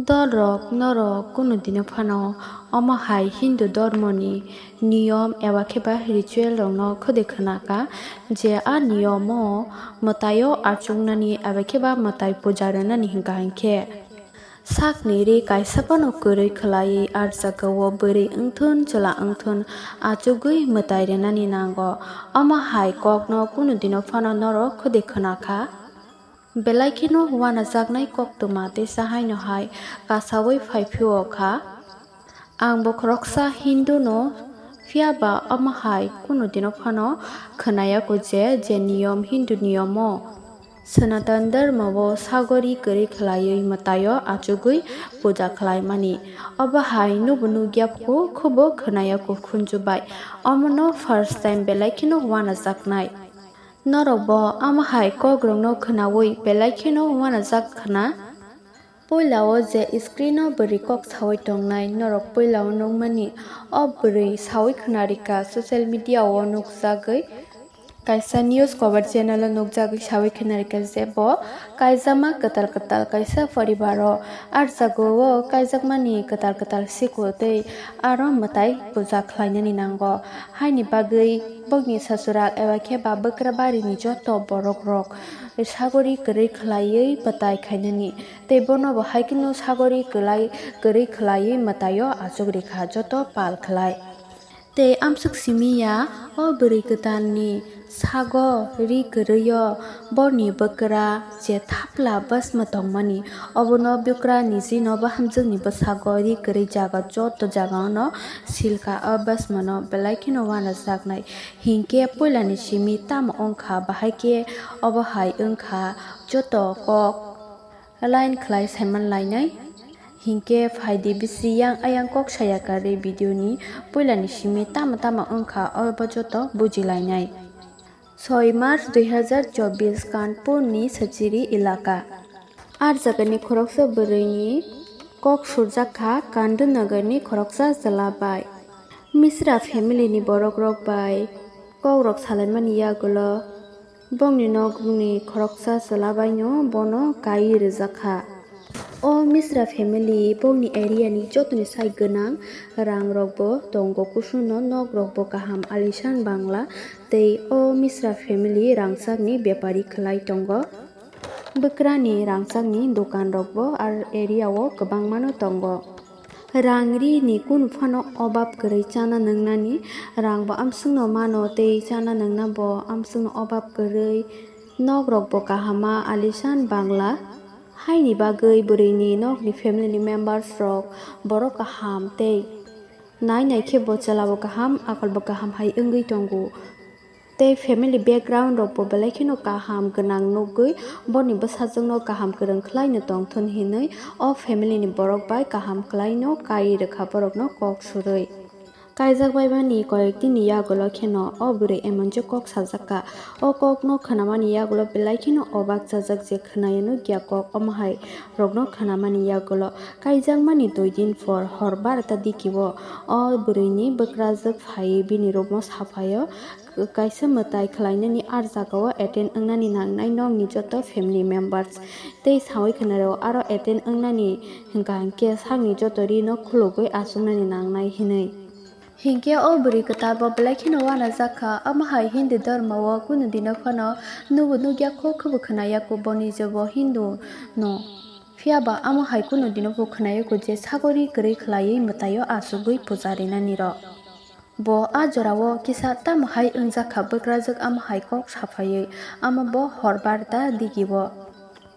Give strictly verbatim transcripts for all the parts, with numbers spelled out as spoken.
Dolrok norok kunu dino phano omo hai Hindu dormoni niyom eba khe ba ritual rokno khode khwnakha je a niyomo mwtaio achuknani eba khe ba mwtai puja rwnani hwnkha hinkhe sakni ri kaisa phano kwrwi khwlaiwi arjagao bwrwi wngthun chwla wngthun achugwi mwtai rwnani nango. Omo hai kokno kunu dino phano norok khode khwnakha. Belai kheno uanajaknai koktwma teisa haino hai kasaui phaiphio kha. Ang bo khoroksa Hindu no, phiya ba omo hai kunu dino phano khwnaya kho je, je niyom Hindu niyomo Sanatan Dharma o sagori kwrwi khwlaiwi mwtaio achugwi puja khwlaimani. Obo hai nubo nukya kho, khubo khwnaya kho khunju bai. Omono first time belai kheno uanajaknai. Norok bo omo hai kokrokno khwnaui belai kheno uanajak khna. Puila o je screen o bwrwi kok saui tongnai, norok puila o nukmani o bwrwi saui khna rikha social media o nukjagwi. Kaisa news cover channel o nukjagwi saui khna rikha je bo kaijama kwtal kwtal kaisa poribar o arjago o kaijakmani kwtal kwtal siko tei aro mwtai puja khlainani nango. Haini bagwi bokni sasural eba khe ba bwkra barini joto borok rok sagori kwrwi khwlaiwi bwtai khainani tei bono bo hai kheno sagori kwlai kwrwi khwlaiwi mwtaio achuk rikha joto pal khwlai. Tei amswk simi ya o bwrwi kwtalni sago ri kwrwi o boni bwkra je thapla bwsma tongmani, obono bwkra niji no bahamjwkni bwsago ri kwrwi jaga joto jaga ono silka o bwsmano belai kheno uanajaknai. Hinkhe puilani simi tamo wngkha, bahai khe obo hai wngkha joto kok line khlai saiman lainai. Hinkhe phaidi bisi yang ayang kok saya karwi video ni puilani simi tamo tamo wngkha obo joto bujilainai. Soi March dui hazar chobbish, Kanpur ni Sachiri elaka. Ar jagani khoroksa bwrwi ni kok surjak kha Kandu Nagar ni khoroksa chwla bai. Misra family ni borok rok bai kok rok salaimani yagulo bongni nok bongni khoroksa chwla bai no bono kai rijak kha. O Misra family bongni area ni jotoni sai gwnang rang rok bo tongo, kusuno nok rok bo kaham alisan bangla tei o Misra family rangchak ni bepari khwlai tongo. Bwkrani rangchakni dokan rokbo ar area o kwbangmano tongo. Rang ri ni kunu phano obab kwrwi chana nwngnani rang bo amswkno mano tei chana nwngnabo amswkno obab kwrwi. Nok rokbo kahama alisan bangla. Haini bagwi bwrwini nokni family ni members rok borok kaham tei nai nai khe bo chwla bo kaham, akol bo kaham hai wngwi tongo. Tei family background rok bo belai kheno kaham gwnang nugwi boni bwsajwk no kaham kwrwng khwlai no tongthun hinwi o family ni borok bai kaham khwlai no kai rwkha borok no kok surwi. Kaijak bai mani koyek din ni yagulo kheno o bwrwi emonje kok sajak kha. O kok no khwnamani yagulo belai kheno obak chajak je khwnaya nukya kok omo hai rok no khwnamani yagulo. Kaijakmani dui din por hor barota digi o o bwrwini bwkrajwk phaiwi bini room o saphaio. Kaisa mwtai khwlainani ar jagao attend wngnani nangnai nokni joto family members tei sawi khwnarao aro attend wngnani hwnkha hinkhe sakni joto rino khulugwi achuknani nangnai hinwi. Hinkhe o bwrwi kwtal bo belai kheno uanajak kha, omo hai Hindu dhormo o kunu dino phano nubo nukya kho, khubo khwnaya kho boni je bo Hindu no. Phiya ba amo hai kunu dino bo khwnaya kho je sagori kwrwi khwlaiwi mwtaio achugwi puja rinani rok. Bo a jorao kisa tamo hai wngjak kha, bwkrajwk amo hai kok saphaiwi amo bo hor barta digi o.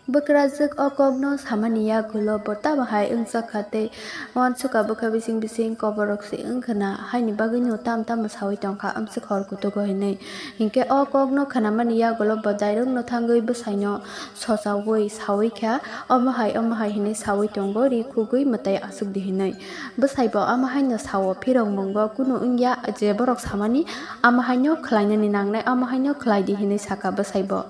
Bwkrajwk o kokno samani yagulo bo tamo hai wngjak kha tei uansukha bwkha bising bising koborok se wngkha na, haini bagwino tamo tamo sawi tongkha amswk hor kutugo hinwi. Hinkhe o kokno khwnamani yagulo bo direct no thangwi bwsaino sochaui saui kha, omo hai omo hai hinwi saui tongo, ri khugwi mwtai achukdi hinwi. Bwsai bo omo haino sao, phirokmung bo kunu wngya je borok samani omo haino khwlainani nangnai, omo haino khwlaidi hinwi sakha bwsai bo.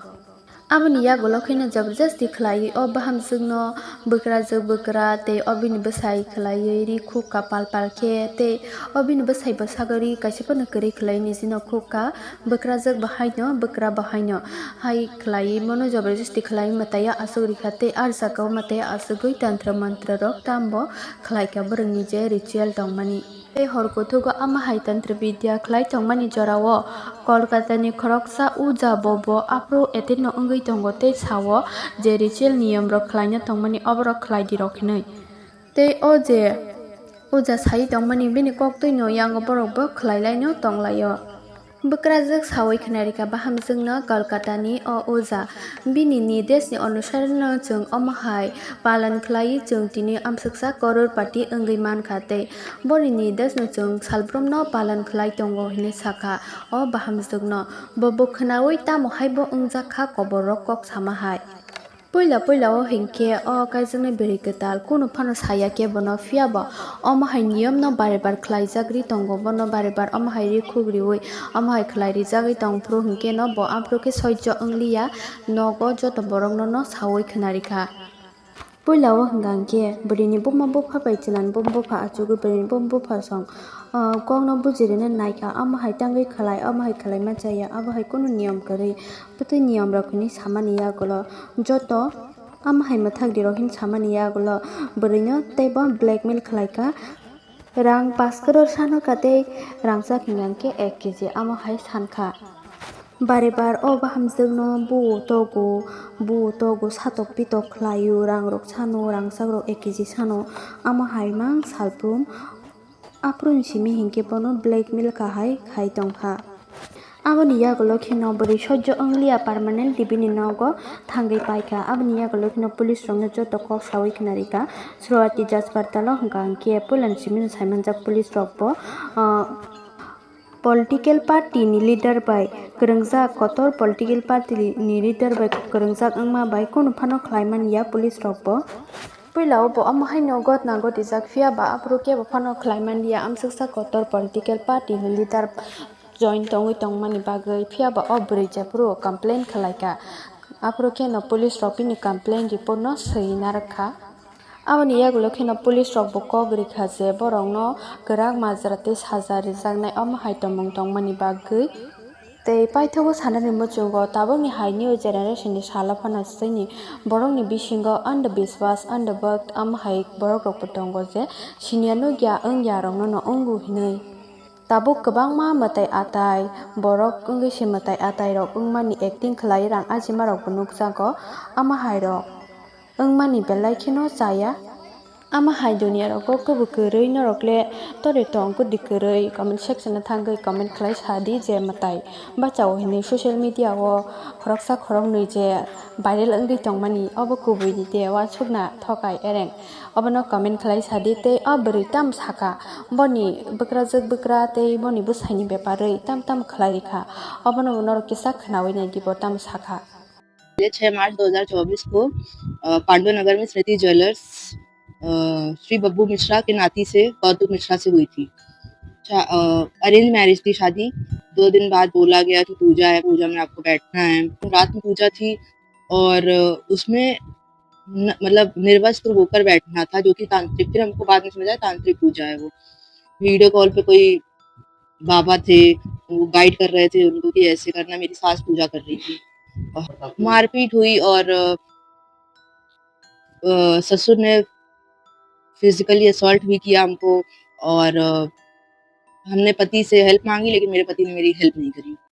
Aboni yagulo kheno jabardasti khlaiwi o bahamjwkno bwkrajwk bwkra tei o bini bwsai khlaiwi ri khukka pal pal khe tei o bini bwsai bo sagwi kaisa phano kwrwi khlaiwi nijino khukka, bwkrajwk bo haino bwkra bo haino hai khlaiwi bono jabardasti khlaiwi mwtaiya aswk rikha tei ah jagao mwtaiya aswgwi tantra mantra rok tambo khlaikha borokni je ritual tongmani. Tei hor kuthugo ama hai tantra bidya khlai tongmani jorao Kolkatani khoroksa uja bo bo aphuru attend no wngwi tongo tei sao je ritual niyom rok khlaina tongmani oborok khlai di rok hinwi. Tei o je uja sai tongmani bini koktwino yango borok bo khlai laino tonglaio. Bwkrajwk sawi khwnarikha bahamjwkno Kolkatani o uja. Bini nirdeshni onusareno chwng omo hai palan khlaiwi chwng tini amswksa kororpati wngwi mankha tei boni nirdeshno chwng salbrumno palan khlai tongo hinwi sakha o bahamjwkno. Bo bo khwnawi tamo haibo wngjakha koborrok kok sama hai. Puila puila o hinkhe o kaijaknai bwrwi kwtal kunu phano saya khe bono, phiya bo omo hai niyom no bare bar khlaijak ri tongo, bono bare bar omo hai ri khuk riwi omo hai khlai rijagwi tong phuru hinkhe no bo aphuru khe soijo wngliya, nogo joto borok no no sawi khwnarikha. Puila o hwnkha hinkhe bwrwini buma bupha bai chwlan buma bupha achugwi bwrwini buma bupha song, ah, kokno bujirina naikha, omo hai tangwi khlai, omo hai khlaima chaya, abo hai kunu niyom kwrwi. Bwtwi niyom rok hinwi samani yagulo joto ama hai mwthak di rok hinwi samani yagulo bwrwino teibo blackmail khlaikha. Rang pash crore sano ka tei rangchak hinga hinkhe ek kg amo hai sankha. Bare bar o bahamjwkno bu togo, bu togo satok pitok khlaio, rang rok sano, rangchak rok ek kg sano, amo hai mang salprum. Aphuru ni simi hinkhe bono blackmail kahai khai tongkha. Aboni yagulo kheno bwrwi sojjo wngliya, permanently bini nogo thangwi paikha. Aboni yagulo kheno police rokno joto kok sawi khwnarikha. Surawati Jaspartalo hwnkha hinkhe puilani simi no saimanjak police rokbo, ah, political party ni leader bai kwrwngjak, kotor political party ni leader bai kwrwngjak wngma bai kunu phano khlaiman ya police rokbo. Puila o bo omo haino gotna gotijak, phiya ba aphuru kebo phano khlaiman ya amswksa kotor political party ni leader join tongwi tongmani bagwi, phiya ba o bwrwi jephuru complain khlaikha, aphuru kheno police rok bini complain report no swi narwkha. Aboni yagulo kheno police rok bo kok rikha je borokno kwrak majra tei saja rijaknai omo hai tongmung tongmani bagwi. Tei paithago sanani muchungo tabukni hai new generation ni salo phano chini borokni bisingo andhbiswas, andhbhakt omo hai borok rokbo tongo je siniya nukya wngya rokno no wngo hinwi. Tabuk kwbangma mwtai atai borok wngwi se mwtai atai rok wngmani acting khlai rang ajima rokbo nukjago omo hai rok. Wngmani belai kheno chaya. Ama hai duniya rogo kwbwi kwrwi norok le tore tong kwdwi kwrwi comment section o thangwi comment khlai sa di je mwtai bachao hinwi social media o khoroksa khoroknwi je viral wngwi tongmani obo kubui ni de uansukna thokai ereng obono comment khlai sa di tei o bwrwi tamo sakha boni bwkrajwk bwkra tei boni bwsai ni bepar rwi tam tam khlai rikha obono norok kisa khwnawi nai di bo tamo sakha. छह मार्च दो हज़ार चौबीस को अ, पांडु नगर में स्मृति ज्वेलर्स अ, श्री बब्बू मिश्रा के नाती से कौतुक मिश्रा से हुई थी। अच्छा, अरेंज मैरिज थी शादी। दो दिन बाद बोला गया कि पूजा है, पूजा में आपको बैठना है। रात में पूजा थी और अ, उसमें न, मतलब निर्वस्त्र होकर बैठना था, जो कि तांत्रिक, फिर हमको बाद में समझ आया तांत्रिक पूजा है वो। वीडियो कॉल पे कोई बाबा थे, वो गाइड कर रहे थे उनको कि ऐसे करना। मेरी सास पूजा कर रही थी। मारपीट हुई और अ, ससुर ने फिजिकली असॉल्ट भी किया हमको और अ, हमने पति से हेल्प मांगी, लेकिन मेरे पति ने मेरी हेल्प नहीं करी।